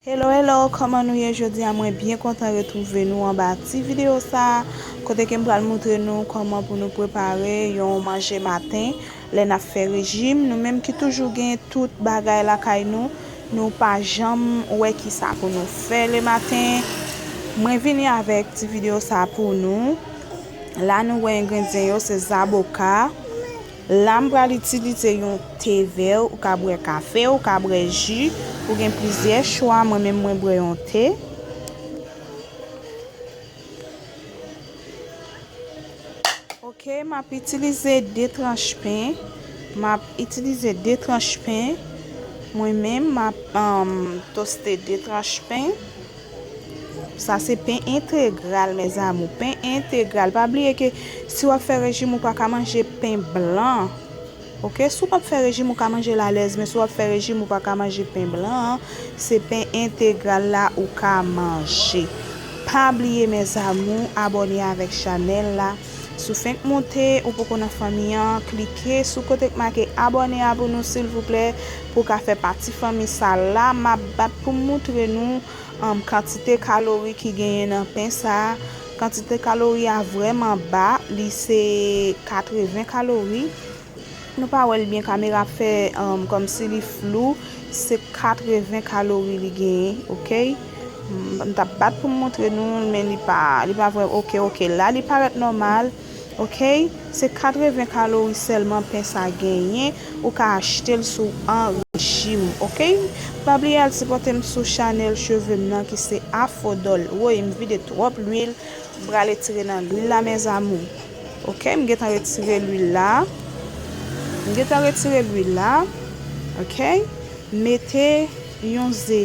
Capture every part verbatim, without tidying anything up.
Hello, hello, kòman nou ye jodi a? Mwen byen kontan retwouve nou anba ti videyo sa a, kote ke m pral montre nou kòman pou nou prepare yon manje maten lè n ap fè rejim. Nou menm ki toujou gen tout bagay lakay nou, nou pa janm wè kisa pou nou fè le maten. Mwen vini avèk ti videyo sa a pou nou. La nou wè engredyan yo, se zaboka. La m pral itilize yon te vè, ou ka bwè kafe, ou ka bwè ji, ou gen plizyè chwa, mwen menm mwen bwè yon te. Ok, m ap itilize de tranch pen. M ap itilize de tranch pen. Mwen menm, m ap, um, toste de tranch pen. Sa se pen entegral, mes amours. Pen entegral. Pa bliye ke si w ap fè rejim, ou pa ka manje pen blan. Ok? Si w p ap fè rejim, ou ka manje l alèz, men si w ap fè rejim, ou pa ka manje pen blan an. Se pen entegral la ou ka manje. Pa bliye, mes amours, abòne avèk chanèl la. Si w fenk monte, ou poko nan fanmi an, klike sou kote k make abòne a pou nou, silvouplè, pou w ka fè pati fanmi sa la. M ap bat pou m montre nou, um, kantite kalori ki genyen nan pen sa a. Kantite kalori a vrèman ba, li se katreven kalori. Nou pa wè l byen, kamera ap fè, um, kòmsi li flou. Se katreven kalori li genyen, ok? M, m t ap bat pou m montre nou l, men li pa, li pa vrè, ok, ok. La, li parèt nòmal, ok? Se katreven kalori sèlman pen sa genyen. Ou ka achte l si w an rejim, ok? Pa bliye al sipòte m sou chanèl cheve m nan ki se Afodol. Woy, m vide twòp lwil. M pral retire nan lwil la, mes amours. Ok, m gentan retire lwil la. M gentan retire lwil la. Ok, mete yon ze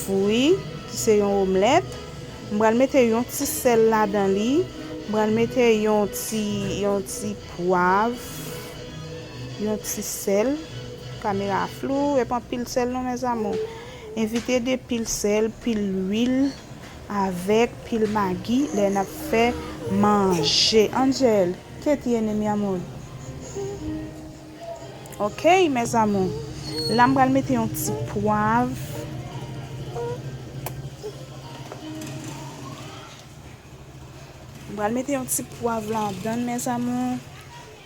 fri, ki se yon omlèt. M pral mete yon ti sèl ladan li. M pral mete yon ti, yon ti pwav, yon ti sèl. Kamera flou, e pa anpil sèl non, mes amours. Evite de pil sèl, pil lwil, avèk pil magi lè n ap fè manje. Angel, ¿qué tiene, mi amor? Ok, mes amours. La, m pral mete yon ti pwav. M pral mete yon ti pwav ladan, mes amours.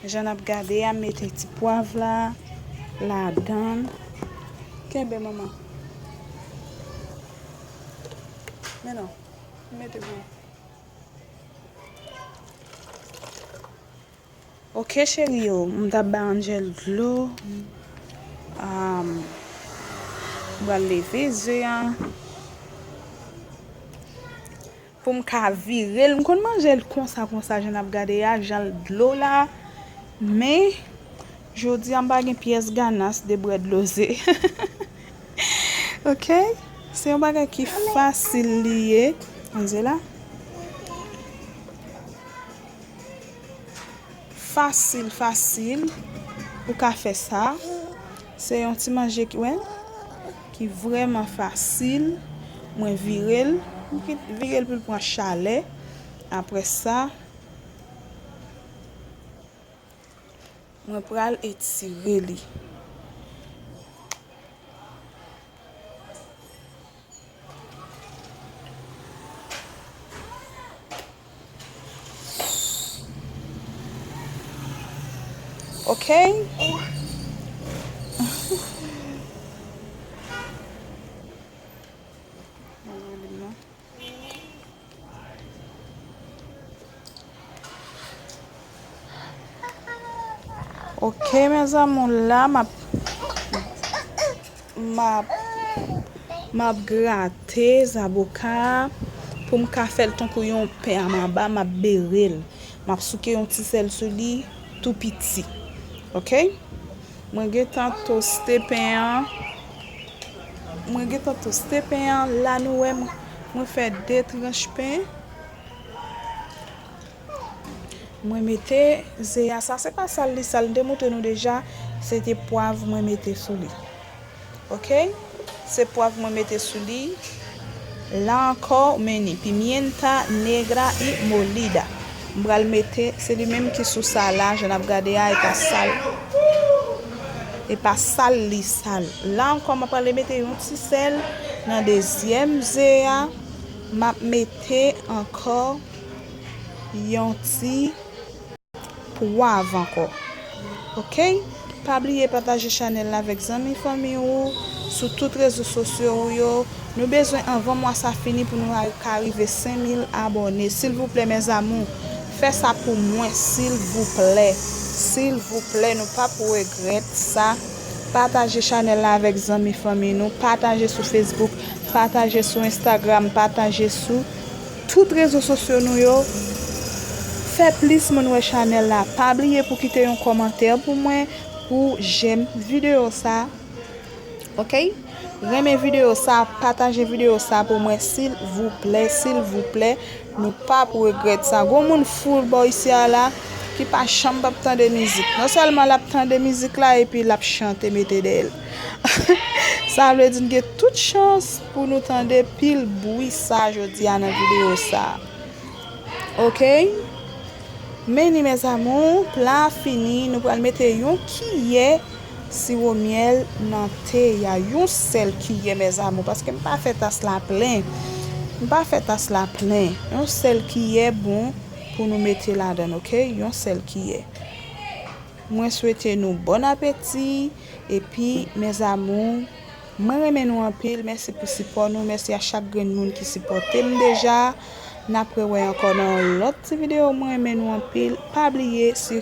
Jan n ap gade a, m mete ti pwav la ladan. Kenbe, manman. Men non, m mete pou ou. Ok, cheri yo, m t ap ba Angel dlo. Um, m pral leve ze a. Pou m ka vire l. M konn manje l konsa, konsa, jan n ap gade a, jan l dlo la. Men, jodi a, m pa gen pyès ganas de bwè dlo ze. Ok? Se yon bagay ki fasil li ye. Ann ze la. Fasil, fasil. Ou ka fè sa. Se yon ti manje ki, wè, ki vrèman fasil. Mwen vire l. Mwen vire l pou l pran chalè. Apre sa, mwen pral etire li. Ok. Ok, mes amours, la, m ap, m ap, m ap grate zaboka a pou m ka fè l tankou yon pen a manba, m ap bere l. M ap souke yon ti sèl sou li, tou piti. Ok? Mwen gentan toste pen an. Mwen gentan toste pen an. La, nou wè, mwen, mwen fè de tranch pen. Mwen mete ze a, sa se pa sal li sal, m te montre nou deja, se te pwav mwen mete sou li. Ok? Se pwav mwen mete sou li. La ankò, men ni pimienta negra y molida. M pral mete, se li menm ki sou sa la, jan n ap gade a, e pa sal. E pa sal li sal. La ankò, m ap pral mete yon ti sèl, Nan dezyèm ze a, m ap mete ankò yon ti pwav ankò. Oke? Pa bliye pataje chanèl la avèk zanmi fanmi ou sou tout rezo sosyo ou yo. Nou bezwen anvan mwa sa fini pou nou ka rive senk mil abòne. Silvouplè, mes amours, fè sa pou mwen, silvouplè. Silvouplè, nou p ap regrèt sa. Pataje chanèl la avèk zanmi fanmi nou. Pataje sou Facebook. Pataje sou Instagram. Pataje sou tout rezo sosyo nou yo. Fè plis moun wè chanèl la. Pa bliye pou kite yon kòmantè pou mwen, pou jèm videyo sa. Oke? Renmen videyo sa, pataje videyo sa pou mwen, silvouplè, silvouplè. Nou p ap regrèt sa. Gon moun foul bò isi a la ki pa janm p ap tande mizik. Non sèlman l ap tande mizik la, epi l ap chante mete dèyè l. Sa vle di n gen tout chans pou nou tande pil bri sa jodi a nan videyo sa. Oke? Men ni, mes amours, pla a fini, nou pral mete yon kiyè siwo myèl nan te a, yon sèl kiyè, mes amours, paske m pa fè tas la plen. M pa fè tas la plen. Yon sèl kiyè bon pou nou mete ladan l, oke? Yon sèl kiyè. Mwen swete nou bon apeti, epi, mes amours, mwen renmen nou anpil. Mèsi pou sipò nou. Mèsi a chak grenn moun ki sipòte m deja. N ap rewè ankò nan yon lòt ti videyo. Mwen renmen nou anpil. Pa bliye, si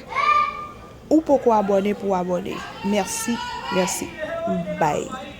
ou poko abòne, pou w abòne. Mèsi, mèsi. Bye.